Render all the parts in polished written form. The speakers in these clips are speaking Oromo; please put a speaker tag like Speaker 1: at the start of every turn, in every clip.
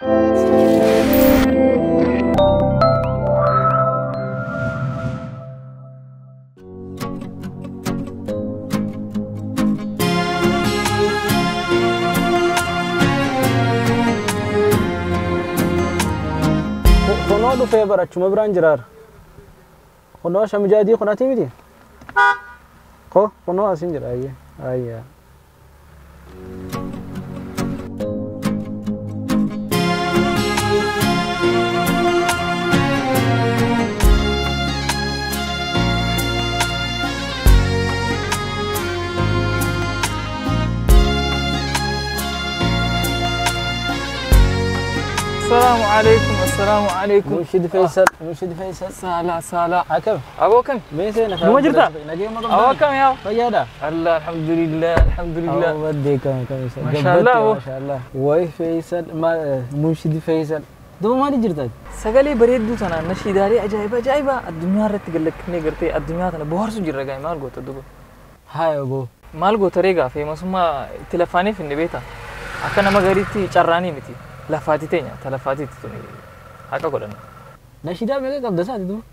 Speaker 1: Kunoo dhufee bara achuma biraan jiraara. Kunoo shamijaadii kun ati miti? Ko kunoo asin jira ayyee ayyaa.
Speaker 2: السلام عليكم السلام عليكم.
Speaker 1: منشد فيصل منشد فيصل.
Speaker 2: سلا سلا.
Speaker 1: حكم.
Speaker 2: أبوكم.
Speaker 1: ميسي
Speaker 2: ما جرتا. أبوكم يا.
Speaker 1: فيادا.
Speaker 2: الله الحمد لله الحمد لله.
Speaker 1: أودي كم كم.
Speaker 2: ما شاء الله
Speaker 1: ما شاء الله. وي فيصل ما منشد فيصل. دو ما جرتا.
Speaker 2: سقالي بريد دو تنا نشيداري عجائب عجائب الدنيا رت قال لك نيجرتي الدنيا تنا بوهرسو جرا جاي مال قوت دو.
Speaker 1: هاي أبو.
Speaker 2: مال قوت ريجا في مسمى تلفاني في النبيتا. أكن ما غريتي شراني متي. Lafaati teenya ta lafaatiitti tuni haqa godhanna.
Speaker 1: Nashiidaa meeqa qabda isaati duuba?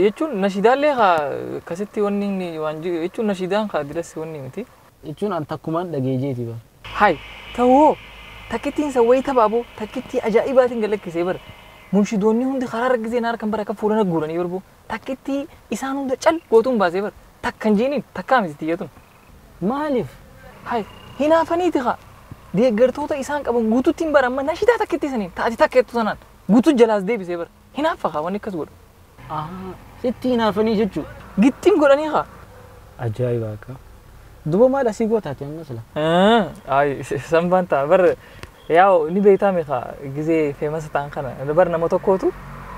Speaker 2: Jechuun nashiidaallee haa akkasitti wanni inni waan jiru jechuun nashiidaan haa dilas wanni miti.
Speaker 1: Jechuun an takkumaan dhageejeeti bara.
Speaker 2: Hai ta'oo takkittiin isa wayii tabaaboo takkittii ajaa'ibaatiin galakkisee bara. Munshidoonni hundi karaa rakkisee naar kan bara akka fuulana guuranii barbuu takkittii isaan hunda cal gootuun baasee bara takkan jiiniin takkaa miti tiyyatun.
Speaker 1: Maaliif?
Speaker 2: Hai hinaafaniiti haa. Deeggartoota isaan qaban guutuutti hin baramma nashiidaa takkitti saniin taati takkeettu sanaan guutuu jalaas deebisee bara hinaaffa haa wanni akkas godhu.
Speaker 1: Sitti hinaafanii jechuudha.
Speaker 2: Gittiin godhanii haa.
Speaker 1: Ajaa'iba akka. Duba maal asii gootaati amma sila?
Speaker 2: Ayi sanbaan ta'a bar yaa'u ni beektaa haa gizee feemasa ta'an kana bar nama tokkootu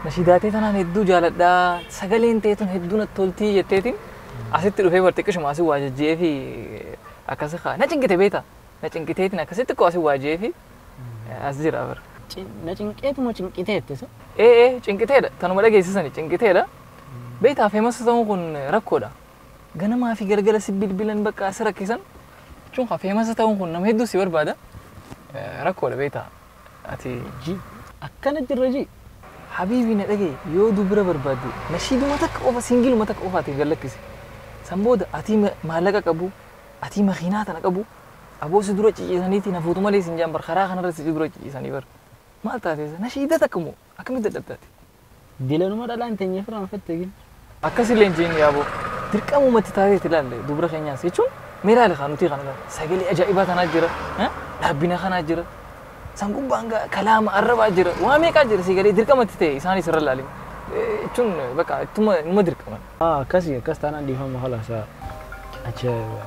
Speaker 2: nashiidaatee tanaan hedduu jaaladhaa sagaleen ta'e tun hedduu natti toltii jetteetiin asitti dhufee bar xiqqishuma asii waa jajjee fi akkas haa na cinqite beektaa. Na cinqiteetiin akkasitti koo asii waajjee fi as jira bara.
Speaker 1: Na cinqeetuma cinqiteette sa?
Speaker 2: Ee cinqiteedha. Tanuma dhageessisani cinqiteedha. Beektaa feemasa ta'uun kun rakkoodha. Ganamaa fi galgala si bilbilan bakka as rakkisan jechuun haa feemasa ta'uun kun nama hedduu si barbaada. Rakkoodha beektaa. Ati
Speaker 1: ji akkana jirra ji.
Speaker 2: Habiibi na dhagaye yoo dubara barbaadde nashiiduma takka qofa siingiluma takka qofaatiif gallakkise. San booda ati maallaqa qabu ati makiinaa tana qabu Aboo si dura ciciisaniitiin hafuutu malee isin jaan bar karaa kanarra si dura ciciisanii bar maal taatee nashiida takka moo akkamitti dadhabdaate?
Speaker 1: Dilanuma dhalaan teenyee firaan fatte gin.
Speaker 2: Akkasillee hin jeen yaaboo dirqamumatti taateetti ilaalle dubara keenyaas jechuun mee ilaali haa nuti kana sagalee ajaa'ibaa tanaa jira dhaabbina kanaa jira san gubbaan kalaama arrabaa jira waa meeqaa jira si galee dirqamatti ta'e isaanis irra ilaalime jechuun bakka ittuma numa dirqaman.
Speaker 1: Akkasii akkas taanaan dhiifama halaasaa ajaa'iba.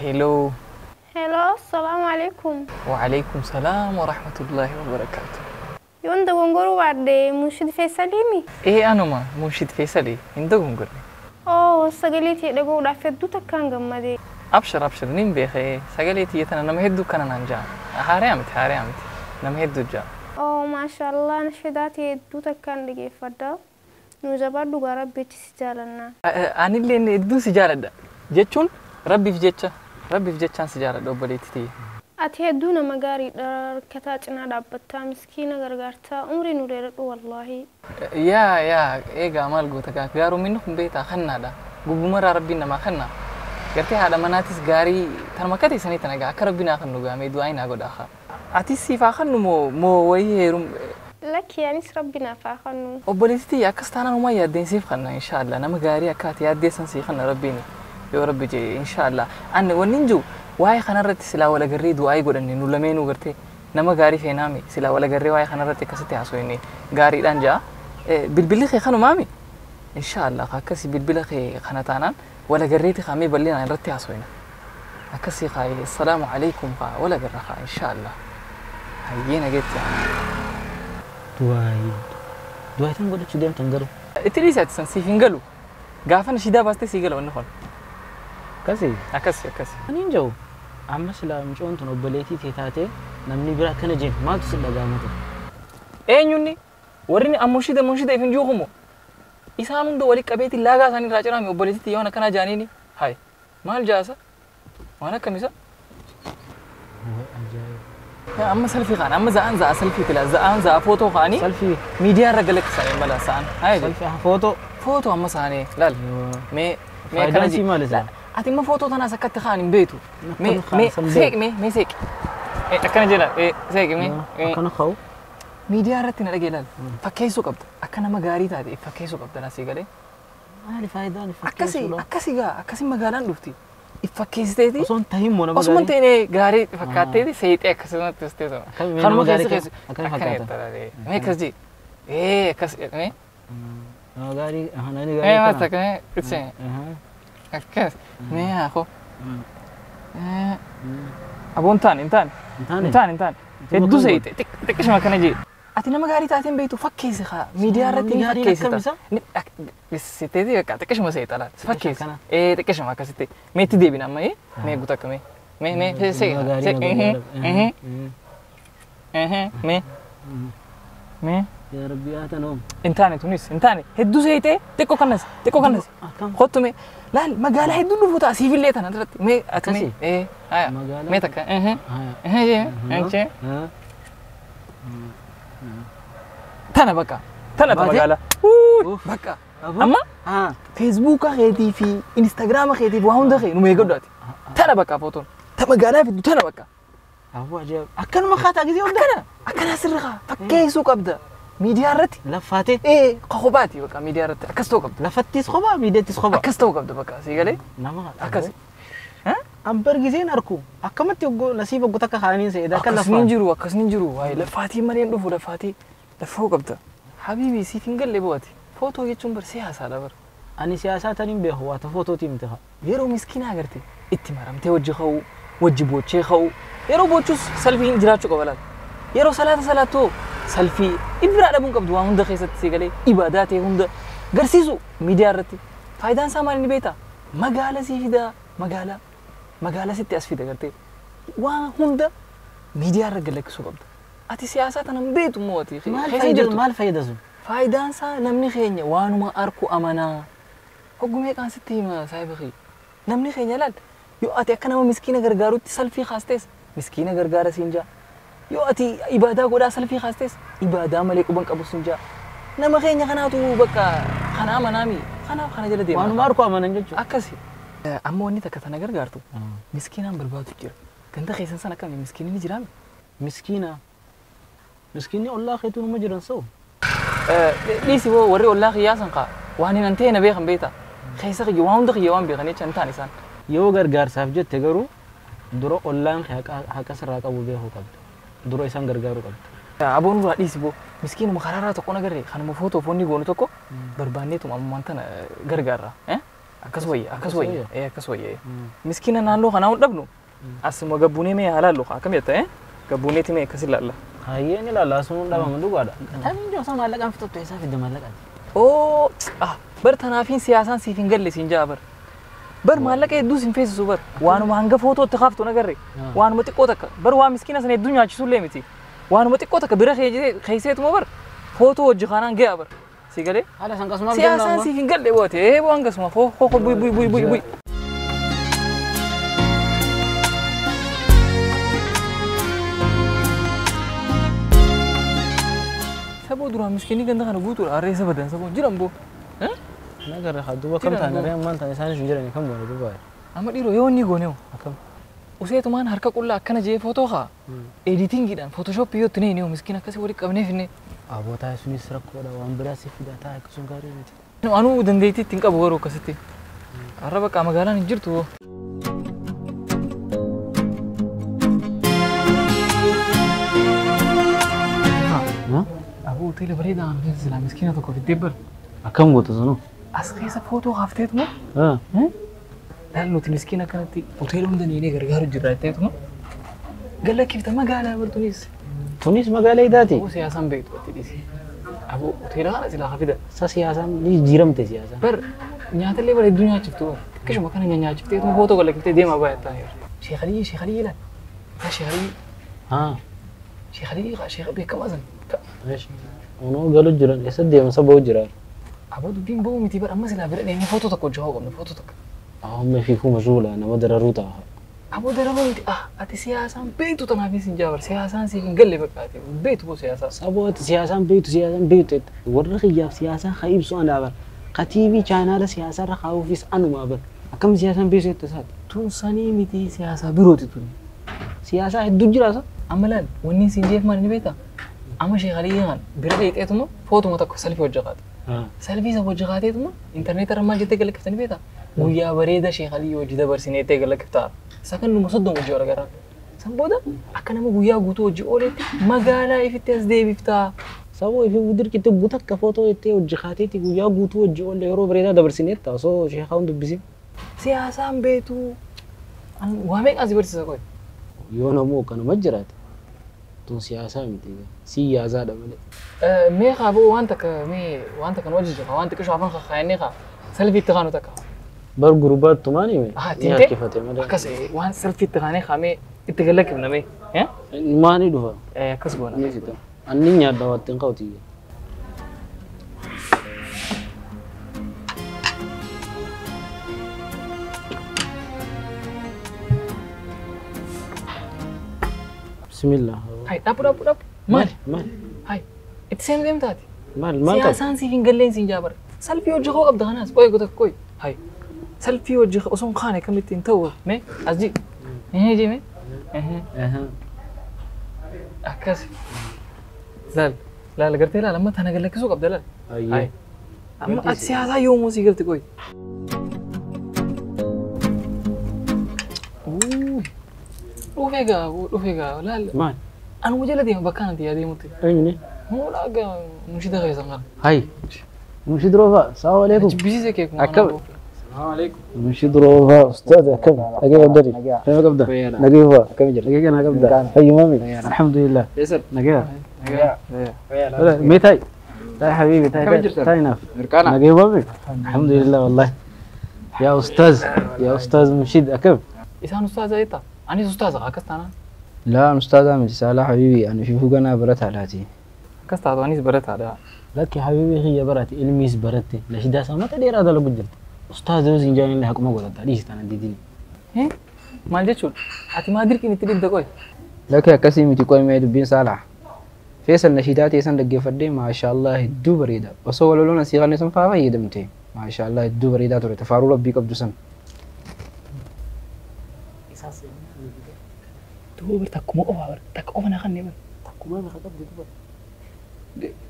Speaker 2: Hello.
Speaker 3: Hello, assalamu alaikum.
Speaker 2: Wa alaikum salam wa rahmatullahi wa barakatuh.
Speaker 3: Yoon dogongoruu baadhee Munshid Faisaliimi?
Speaker 2: Ee anuma Munshid Faisali hin dogongorre.
Speaker 3: Oo sagalee tiyya dhaga'uudhaaf hedduu takkaan gammadee.
Speaker 2: Abshir abshir nin beekee sagalee tiyya tana nama hedduu kana naan ja'a. Haaree miti haaree miti nama hedduu ja'a.
Speaker 3: Oo maashaallah nashiidaa tiyya hedduu takkaan dhageeffadha. Nu jabaadhu dhugaa rabbiitti si jaalanna.
Speaker 2: Anillee hedduu si jaaladha jechuun rabbiif jecha. Rabbiif jechaan si jaaladha obboleetti tiyya.
Speaker 3: Ati hedduu nama gaariidha rakkataa cinaa dhaabbattaa miskiina gargaartaa umrii nu dheeradhu wallaahi.
Speaker 2: Yaa yaa eegaa maal goota gaa gaarumminni kun beektaa kannaadha gubbumarraa rabbiin namaa kanna gartee haadha manaatis gaarii tanuma akka teessanii tana gaa akka rabbiin haa kannu gaamee du'aa naa godhaa haa. Atis siif haa kannu moo moo wayii heerum.
Speaker 3: Lakki anis rabbi naaf haa kannu.
Speaker 2: Obboleetti tiyya akkas taanaan homaa yaaddeen siif kanna inshaallah nama gaarii akka ati yaaddeessan sii kanna rabbiin. Yoo rabbi jee inshaallah anni wanni hin jiru waa'ee kanarratti silaa wal agarree du'aa godhanne nu lameenuu gartee nama gaarii feenaami silaa wal agarree waa'ee kanarratti akkasitti haasofne gaariidhaan ja'a bilbilli kee kanumaami inshaallah akkasii bilbila kee kana taanaan wal agarreeti kaamee bal'inaan irratti haasofna akkasii kaayee assalaamu alaikum kaa wal agarra kaa inshaallah hayyee nageetti.
Speaker 1: Du'aa du'aa tan godhachuu deemtan garuu.
Speaker 2: Itti dhiisaati san siif hin galu gaafa nashiidaa baastee sii gala wanni kun.
Speaker 1: Akkasii?
Speaker 2: Akkasii akkasii.
Speaker 1: Ani hin jiru amma silaa mucoon tun obboleettii tee taatee namni bira akkana jeen maaltu si dhaga'ama ture?
Speaker 2: Eenyunni? Warri ammoo munshida ifin juukumo. Isaan hunda walitti qabeeti laagaa isaanii irraa cirame obboleettitti waan akkanaa jaaniini. Hayi maal jaasa? Waan akkamisa? Amma salfii kaan amma za'aan za'a salfii tila za'aan za'a footoo kaanii
Speaker 1: Salfii.
Speaker 2: Miidiyaa irra galakkisanii mala sa'aan. Hayi
Speaker 1: Salfii footoo.
Speaker 2: Footoo amma isaanii laal. Mee mee
Speaker 1: Faayidaan isii maali isaa?
Speaker 2: Ati immoo footoo tanaas akkatti kaan hin beektu. Mee
Speaker 1: Akkana
Speaker 2: mee
Speaker 1: kaan san
Speaker 2: seeqi mee mee seeqi. Akkana jedha seeqi mee.
Speaker 1: Akkana ka'u.
Speaker 2: Miidiyaa irratti na dhagee laal. Fakkeessuu qabda. Akka nama gaarii taate fakkeessuu qabda nasii galee.
Speaker 1: Maali faayidaan
Speaker 2: Akkasi
Speaker 1: fakkeessuudha?
Speaker 2: Akkasi gaa akkasi magaalaan dhufti. Fakkeessiteeti.
Speaker 1: Osoo hin tahin moo nama
Speaker 2: Osuma hin
Speaker 1: gaarii?
Speaker 2: ta'in gaarii fakkaatteeti seexee akkasumatti tustee ta'u.
Speaker 1: Akkami mee
Speaker 2: Kanuma
Speaker 1: nama gaarii
Speaker 2: keessa
Speaker 1: akkami
Speaker 2: akkana
Speaker 1: fakkaata?
Speaker 2: jetta mee akkas jee. Ee akkas mee.
Speaker 1: Nama gaarii namni
Speaker 2: Mee
Speaker 1: gaarii
Speaker 2: maal
Speaker 1: kana.
Speaker 2: takka mee itse akkas mee haa koo. Aboon taane hin taane.
Speaker 1: Hin taane?
Speaker 2: Hin taane hin taane.
Speaker 1: Duuba
Speaker 2: Hedduu
Speaker 1: kam
Speaker 2: seexee xiqqishuma akkana jee. Ati nama gaarii taateen beektu fakkeessi haa miidiyaa irratti ni
Speaker 1: Namni gaariin
Speaker 2: fakkeessita.
Speaker 1: akkam
Speaker 2: Sitteetii bakka xiqqishuma seexa laal. Fakkeessi.
Speaker 1: akkana?
Speaker 2: Ee xiqqishuma akkasitti. Mee itti deebina amma ee mee guutuu akka mee. Mee mee seeqa
Speaker 1: Nama gaarii
Speaker 2: seeqa.
Speaker 1: nama gaarii.
Speaker 2: Mee mee.
Speaker 1: Yaa Rabbi haa ta'u.
Speaker 2: Hin taane tunis hin taane hedduu seetee xiqqoo kanas xiqqoo kanas.
Speaker 1: Akkam?
Speaker 2: Kottu mee laal magaalaa hedduu dhufu ta'a siifillee tana irratti mee ati mee
Speaker 1: Akkasii?
Speaker 2: ee haya
Speaker 1: Magaalaa-
Speaker 2: mee takka
Speaker 1: Haya.
Speaker 2: jee tana bakka tana ta
Speaker 1: Baatee?
Speaker 2: magaalaa
Speaker 1: Uff.
Speaker 2: bakka
Speaker 1: Aboo?
Speaker 2: amma
Speaker 1: Haa.
Speaker 2: feesbuuka keetii fi instaagiraama keetii fi waa hunda kee nu eeggadhu ati tana bakka footoon ta magaalaa fiddu tana bakka
Speaker 1: Aboo ajaa'iba. Akkanuma kaataa gisee hunda?
Speaker 2: akkana akkana sirri kaa fakkeessuu qabda miidiyaa irratti
Speaker 1: Laffaatee.
Speaker 2: ee kophaati bakka miidiyaa irratti akkas ta'uu qabda
Speaker 1: Lafattis kophaa miidiyaattis kophaa.
Speaker 2: akkas ta'uu qabda bakka sii galee
Speaker 1: Nama
Speaker 2: akkas
Speaker 1: An bar giseen arku akkamatti oggoo nasiiba oggoo takka kaaniin se'edha akka
Speaker 2: akkasni hin
Speaker 1: laffaan.
Speaker 2: jiru akkasni hin jiru waa'ee laffaatii malee hin dhufu laffaatii laffoo qabda habiibi siif hin galle bo'ati footoo jechuun bar siyaasaadha bar
Speaker 1: Ani siyaasaa tan hin beeku waa ta footootii miti haa.
Speaker 2: yeroo miskiina agarte itti maramtee wajji ka'uu wajji boochee ka'uu yeroo boochus salfiin jiraachuu qaba laal yeroo salaata salaattoo salfii ibiraa dhabuun qabdu waa hunda keessatti si galee ibaadaa ta'e hunda garsiisu miidiyaa irratti faayidaan isaa maal inni beektaa magaala sii fidaa magaalaa magaalaa sitti as fida gartee waan hunda miidiyaa irra galakkisuu qabda ati siyaasaa tana hin beektu immoo ati
Speaker 1: Maal
Speaker 2: keessa hin
Speaker 1: fayyada
Speaker 2: jirtu.
Speaker 1: maal fayyada sun?
Speaker 2: Faayidaan isaa namni keenya waanuma arku amanaa. Hoggumee qaan sitti hima saahiba kiyya. Namni keenya laal yoo ati akka nama miskiina gargaarutti salfii kaastees miskiina gargaara siin jaa. Yoo ati ibaadaa godhaa salfii kaastees ibaadaa malee quban qabu siin jaa. Nama keenya kanaatu bakka kana amanaami kanaaf kana jala deema.
Speaker 1: Waanuma arku amanan jechuudha.
Speaker 2: Akkasi. Amma wanni takka tana gargaartu miskiinaan barbaadu jira. Ganda keessan sana akkami miskiinni ni jiraami?
Speaker 1: Miskiina. Miskiinni ollaa keetuu numa jiran sa'u.
Speaker 2: Dhiisi boo warri ollaa kiyyaa san kaa waan hin ta'e na beekan beekta. Keessa kiyya waan hunda kiyya waan beekan jecha hin taane isaan.
Speaker 1: Yoo gargaarsaaf jette garuu dura ollaan kee haqa sirraa qabu beekuu qabda. Dura isaan gargaaruu qabda.
Speaker 2: Aboon duraa dhiisi boo miskiinuma karaarraa tokko nagarree kanuma footoo foonni goonu tokko barbaanneetuma ammaan tana gargaarra. Akkas wayya akkas wayya akkas wayya. Miskiina naannoo kanaa hin dhabnu asuma gabbuunee mee haa laallu akkam jetta gabbuuneeti mee akkas ilaalla.
Speaker 1: Hayyeen ilaalla asuun dhabamu dhugaadha. Taamiin joosa maallaqaan fixattu eessaa fidde maallaqaati?
Speaker 2: Oo bar tanaafiin siyaasaan siif hin galle siin jaa bar. Bar maallaqa hedduu siin feesisu bar waanuma hanga footootti kaaftu nagarre waanuma xiqqoo takka bar waa miskiina sana hedduu nyaachisullee miti waanuma xiqqoo takka bira keesseetuma bar footoo hojii kanaan ga'a bar si galee
Speaker 1: Haala san qasumaaf
Speaker 2: siyaasaan siif hin galle boote ee waan gasuma hoo hoo buy buy buy buy buy. Saboo duraan miskiinni ganda kana guutuudha harree isa badan saboon jiran boo.
Speaker 1: Nagarra haa duuba kam
Speaker 2: Jiran
Speaker 1: taane
Speaker 2: boo.
Speaker 1: ree ammaan taane isaanis hin jirani kam goone duuba.
Speaker 2: Amma dhiiroo yoo inni goone hoo
Speaker 1: Akkam.
Speaker 2: useetumaan harka qullaa akkana jee footoo kaa editingiidhaan footooshooppii yoo itti neeni miskiin akkasii walitti qabneef inni.
Speaker 1: Aboo taa'e sunis rakkoodha waan biraa si fida taa'e akkasuma gaarii miti.
Speaker 2: Anuu dandeettii ittiin qabu garuu akkasitti. Har'a bakka magaalaan hin jirtu hoo. Aboo hoteela bareedaa kana keessa silaa miskiina tokko fiddee bar.
Speaker 1: Akkam goota sunuu?
Speaker 2: As keessa footoo kaafteetuma. Laal nuti miskiina akkanatti hoteela hunda neenee gargaaru jirra jetteetuma. Gallakkifta magaalaa bartunis.
Speaker 1: Tunis magaalaa idaati.
Speaker 2: Aboo siyaasaan beektu ati dhiisi. Aboo hoteela kana silaa hafida.
Speaker 1: Sa siyaasaan ni jijjiiramte siyaasaan.
Speaker 2: Bar nyaatallee bara hedduu nyaachiftu bar. Xiqqishuma kana nyaachifteetuma footoo gallakkiftee deemaa baay'ataa jiru. Sheekhalii sheekhalii ilaal. Yaa sheekhalii
Speaker 1: Haa.
Speaker 2: sheekhalii sheekha beekamaa san.
Speaker 1: Onoo galu jiran eessa deemsa ba'u jira.
Speaker 2: Aboo dubbiin ba'uu miti bara amma silaa bira deemnee footoo tokko hojii qabna footoo tokko.
Speaker 1: Amma fiifuu masuula nama dararuu ta'a.
Speaker 2: Aboo dararuu miti ati siyaasaan beektu tanaafis hin jaabar siyaasaan siif hin galle bakka ati beektu boo siyaasaa.
Speaker 1: Saboo ati siyaasaan beektu warra kiyyaaf siyaasaa haa ibsu anaa bara. Ka TV chaanaala siyaasaarra kaa'uufis anumaa bara. Akkam siyaasaan beektu jette isaati.
Speaker 2: Tun sanii miti siyaasaa birooti tuni.
Speaker 1: Siyaasaa hedduu jira isa.
Speaker 2: Amma laal wanni siin jeef maal ni beektaa? Amma Sheekh Aliyyi kan bira dheexeetuma footuma tokko salfii hojjetaate. Salfii isa hojjetateetuma intarneetii irra maal jettee galakkifta ni beektaa? Guyyaa bareeda Sheekh Aliyyi hojii dabarsineettee galakkiftaa. Sakanduma 30 hojii argaraa. San booda akka nama guyyaa guutuu hojii ooletti magaalaa ifitti as deebiftaa.
Speaker 1: Saboo ifi dirqitti guutakka footoo jettee hojii kaateetti guyyaa guutuu hojii oolle yeroo bareedaa dabarsineetta osoo sheekaa hun dubbisin.
Speaker 2: Siyaasaan beektu waa meeqaan si barsiisa qoy?
Speaker 1: Yoo namuu akkanuma jiraate tun siyaasaa miti siyaasaadha malee.
Speaker 2: Mee kaaboo waan takka mee waan takka nu hojii waan xiqqishoo afaan kakaayannee kaa salfii itti kaanu takka.
Speaker 1: Bar gurbaattu maani mee? Ni harkifate malee.
Speaker 2: Akkas waan salfii itti kaanee kaamee itti galakkifna mee?
Speaker 1: Maani dhufa?
Speaker 2: Akkas goona.
Speaker 1: Ni fita. Anni nyaadha waan ittiin qabu tiyya. Bismillah.
Speaker 2: Hai, dhabu. Maal?
Speaker 1: Maal?
Speaker 2: Hai, itti seenu deemtaati.
Speaker 1: Maal maal qaba?
Speaker 2: Siyaasaan siif hin galleen siin jaabara. Salfii hojii koo qabda kanaas qoy gota qoy. Hai, salfii hojii osoo hin kaane akkamitti hin ta'u mee as ji. Ji mee? Akkas. Laal laal gartee laal amma tana galakkisuu qabda laal. Hai. Amma ati siyaasaa yoomuu sii galti qoy. Dhufee gaa laal.
Speaker 1: Maal?
Speaker 2: Anuma jala deema bakka anatti yaadeemutti.
Speaker 1: Eenyuni?
Speaker 2: Muulaa gaa mushida keessan kana.
Speaker 1: Hai. Mushid Roofa, salaamu alaikum.
Speaker 2: Jibbisiise kee kun.
Speaker 1: Akkam?
Speaker 4: Salaamu alaikum.
Speaker 1: Mushid Roofa, ustaad akkam? Nagee qabdani? Nagee qabda? Nagee faa?
Speaker 4: Akkam jira?
Speaker 1: Nagee kana qabda? Fayyumami? Alhamdulillah.
Speaker 4: Eessa?
Speaker 1: Nagee.
Speaker 4: Nagee.
Speaker 1: Mee ta'i? Ta'i habibi, ta'i ta'i naaf.
Speaker 4: Mirqaana.
Speaker 1: Nagee mami? Alhamdulillah wallahi. Yaa ustaaz, yaa ustaaz Mushid akkam?
Speaker 2: Isaan ustaaza jettaa? Anis ustaaza akkas taanaan.
Speaker 4: لا أستاذ miti Saalaa habibi ani fiifuu ganaa barataadhaati.
Speaker 2: Akkas taatu anis barataadha.
Speaker 1: Lakki habibi kiyya barate ilmiis baratte nashidaa isaa mata dheeraa dalagu jirta. Ustaaz yoo siin jaanillee haquma godhatta dhiisi tana didini.
Speaker 2: Maal jechuudha? Ati maa dirqiin itti dibda qoy?
Speaker 4: Lakki akkasii miti qoy mee dubbiin Saalaa. Feesal nashidaa teessan dhaggeeffadhee maashaallah hedduu bareeda. Osoo walaloon asii qabne sun faa fayyadamte. Maashaallah hedduu bareedaa ture tafaaruu rabbii qabdu san.
Speaker 2: Duuba bar takkuma qofaa bar takka qofa naa kannee bar.
Speaker 1: Takkuma meeqa qabdi duuba?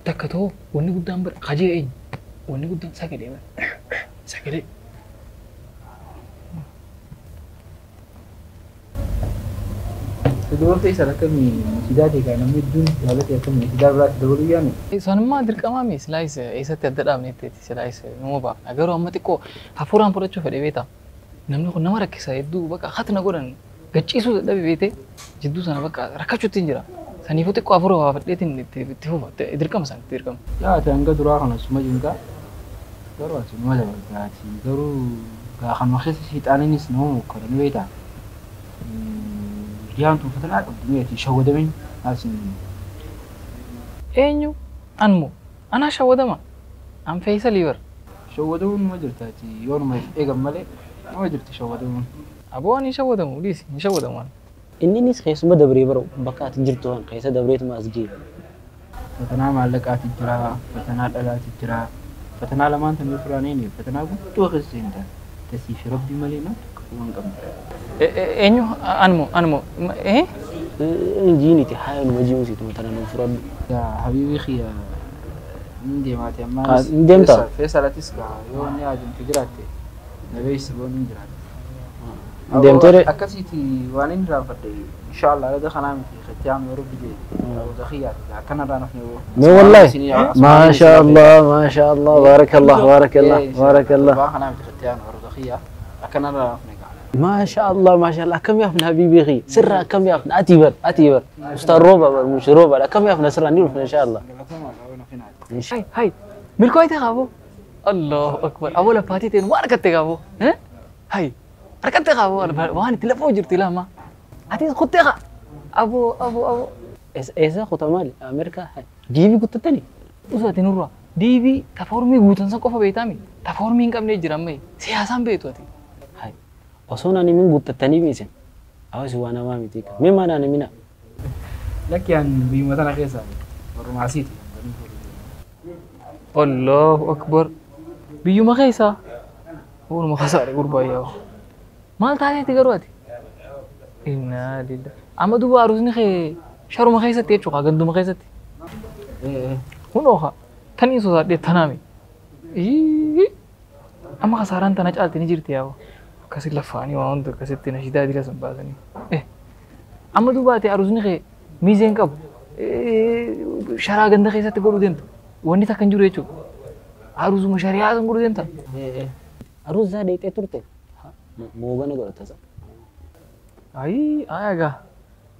Speaker 2: Takka too wanni guddaan bar hajee eenyu wanni guddaan sagalee bar sagalee.
Speaker 4: Dubartii isa akkamii nashidaa ta'e kan namni hedduun jaalate akkamii nashidaa biraatti dabaluu yaanu?
Speaker 2: Sanummaa dirqamaa mi silaayis eessatti adda dhaabne itteeti silaayis numa baafna garuu amma xiqqoo hafuuraan fudhachuu fedhe beektaa namni kun nama rakkisa hedduu bakka hatna godhan gachiisuu dadhabe beetee jidduu sana bakka rakkachuutti hin jira. Saniifuu xiqqoo hafuura baafadheetiin itti fufa dirqama sana itti dirqama.
Speaker 4: Yaa ati hanga duraa kana suma jirta garuu ati numa dabaltaati garuu gaa kanuma keessa shiixaaniinis nama mokkora ni beektaa. Riyaan tun fatanaa qabdi ni ati shawwadamin asin.
Speaker 2: Eenyu anmu anaa shawwadama an Feeyisalii bar.
Speaker 4: Shawwadamuun numa jirtaati yoo numa eegan malee numa jirti shawwadamuun.
Speaker 2: Aboo ani hin shawwadamu dhiisi hin shawwadamu ani.
Speaker 1: Inninis keessuma dabree bara bakka ati jirtu kan keessa dabreetuma as ga'e.
Speaker 4: Fatanaa maallaqaati jira, fatanaa dhalaati jira, fatanaa lamaan tan furaaniin fatanaa guddoo keessa seentaa. Tasii fi rabbii malee nama tokko waan qabne.
Speaker 2: Eenyu anmu
Speaker 1: Injiiniti haa numa ji'uusiitu tana nu furadhu.
Speaker 4: Yaa habiibii kiyya ni deemaati ammaa.
Speaker 1: Ni deemtaa?
Speaker 4: Feesalatis yoo inni ajamte jiraatte nabeessa boon ni jiraatte.
Speaker 1: Deemtee
Speaker 4: Akkasiiti waan inni raanfadhe inshallah arada kanaa miti khitiyaan yeroo biyye rawda khiyyaati akkanarraa nafne boo.
Speaker 1: Mee wallahi maasha Allah maasha Allah baarakallah baarakallah baarakallah.
Speaker 4: Waan kanaa miti khitiyaan rawda khiyyaa akkanarraa nafne gaa.
Speaker 1: Maasha Allah maasha Allah akkam yaafna habiibii khiyya sirra akkam yaafna ati bar ustaar rooba bar mush rooba akkam yaafna sirra ni dhufna insha Allah.
Speaker 2: Hai hai milkooyte qabu Allahu akbar aboo lafaatii ta'een waan argatte qabu hai argatte qabu waan itti lafoo jirti lama atis kuttee qa aboo aboo aboo.
Speaker 1: Eessa kuta maali Ameerikaa jiibii kuttattani.
Speaker 2: Usati nurra diibii tafoormii guutan san qofa beektaami. Tafoormii hin qabnee jira ammayyi. Siyaasaan beektu ati.
Speaker 1: Hai. Osoo naan himin guuttattanii miisin. Awasi waa namaa miti. Mee maa naan himina?
Speaker 4: Lakki an biyyuma tana keessa warrumaasiiti.
Speaker 2: Allahu akbar. Biyyuma keessaa. Ooluma kasaare gurbaa yaa'u. Maal taateeti garuu ati? Innaa lillahi. Amma duuba aruusni kee sharuma keessatti jechuudha ganduma keessatti. Kunoo haa tanii sosaadhee tanaami. Amma kasaaraan tana caalti ni jirti yaa'u. Akkasi lafaanii waan hunda akkasitti nashidaa dira san baasanii. Amma duuba ati aruusni kee miizeen qabu. Sharaa ganda keessatti godhuu deemtu. Wanni takka hin jiru jechuudha. Aruusuma shari'aa san godhuu deemta.
Speaker 1: Aruusaa dheexee turte. Moogana godhata sa.
Speaker 2: Ayi, egaa.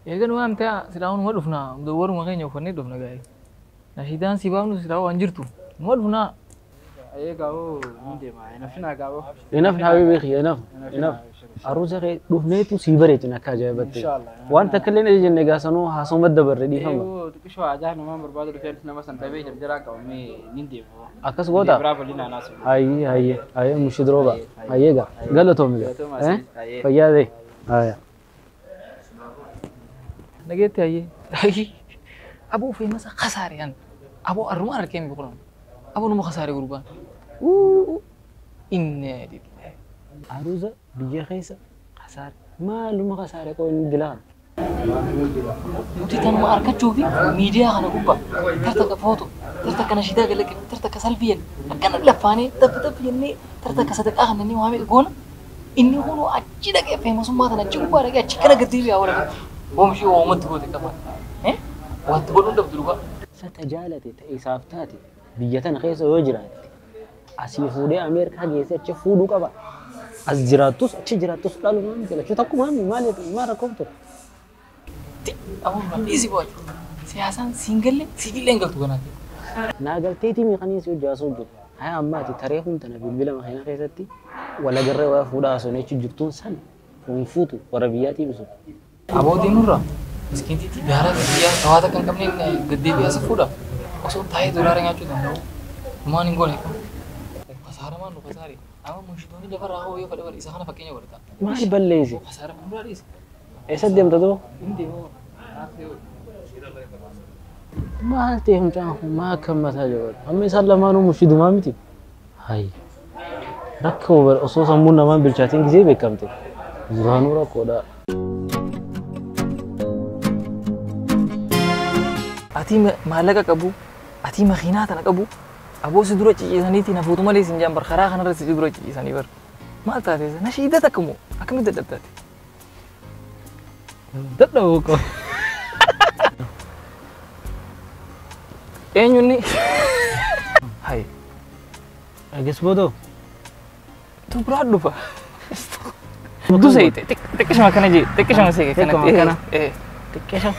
Speaker 2: Eega nu waamtee silaa numa dhufnaa. Waruma keenya uffannee dhufna gaa'e. Nashidaan si baafnu silaa waan jirtu. Numa dhufnaa.
Speaker 4: Eegaa hoo hin deema. Nafina gaaboo.
Speaker 1: Enough habibi kiyya enough enough. Aruusa kee dhufneetu sii bareechin akka ajaa'ibaatti. Waan takka illee hin jenne gaasanuu haasoo madda barre dhiifama.
Speaker 4: Eeguu xiqqishoo ajaa namaan barbaadu dhufee nama san ta'ee jarjaraa qabamee ni deema.
Speaker 1: Akkas goota?
Speaker 4: Biraa bal'inaan haasoo.
Speaker 1: Hayyee hayyee hayyee mushidrooba hayyee gaa galatoomi gaa. Fayyaa ta'e. Haaya.
Speaker 2: Nageetti hayyee. Aboo feemasa kasaare yan. Aboo arrumaan harkee mi biqilan. Aboo nama kasaare gurbaan. Innaa lillahi.
Speaker 1: Aruusa biyya keessa kasaare maaluma kasaare qoo inni dilaan.
Speaker 2: Nuti tanuma harkachuu fi miidiyaa kana gubbaa tartakka footoo tartakka nashidaa galaqqee tartakka salfii jenne akkana lafaanee taphi taphi jennee tartakka sadaqaa kana inni waamee goona inni kunoo achi dhaqee feemasummaa tana achi gubbaa dhaqee achi kana gadi deebi'aa wala oomishii oomatti goote qaba. Wanti godhuun dhabdu dhugaa.
Speaker 1: Sata jaalate ta'e isaaf taate biyya tana keessa yoo jiraatte asii fuudhee Ameerikaa geessee achi fuudhuu qaba. As jiraattus achi jiraattus dhalumaa miti lachuu takkumaa maal maal rakkooftu.
Speaker 2: Aboo dhiisi booti. Siyaasaan siin galle sibiillee hin galtu kanaaf.
Speaker 1: Naa galteetii miiqanii si hojii jiru. Haa ammaati taree kun tana bilbila makiinaa keessatti walagarree waa fuudhaa osoo jechuun jirtuun san hin fuutu warra biyyaatii bisu.
Speaker 2: Aboo deemurra miskiintiitti gaara biyyaa hawaasa kan qabne gaddeebi'aa si fuudha. Osoo taa'ee dolaara nyaachuu danda'u. Humaan hin goone. Kasaara maal nu kasaare. Amma mushitoonni lafarraa hoo yoo fedhe bara isa kana fakkeenya godhata.
Speaker 1: Maal balleessi?
Speaker 2: Kasaara fuulduraa dhiisi.
Speaker 1: Eessa deemta duuba?
Speaker 2: Hin deemu.
Speaker 1: Maal ta'e mucaan kun maa akka mataa jabaatu? Amma isaan lamaanuu mushidumaa miti. Hayi. Rakkoo bara osoo sammuun namaan bilchaatiin gisee beekamte. Duraanuu rakkoodha.
Speaker 2: Ati maallaqa qabu, ati makiinaa tana qabu, aboo si dura ciciisaniiti nafuutu malee sin jaan bar karaa kanarra si dura ciciisanii bar. Maal taate nashiida takka moo akkamitti dadhabtaate?
Speaker 1: Dadhabuu qaba.
Speaker 2: Eenyunni? Hayi.
Speaker 1: Agas boodoo?
Speaker 2: Tu biraa dhufa. Dusa hiite xiqqishuma akkana jee xiqqishuma seeqe kanatti.
Speaker 1: Xiqquma akkana.
Speaker 2: Ee.
Speaker 1: Xiqqisha.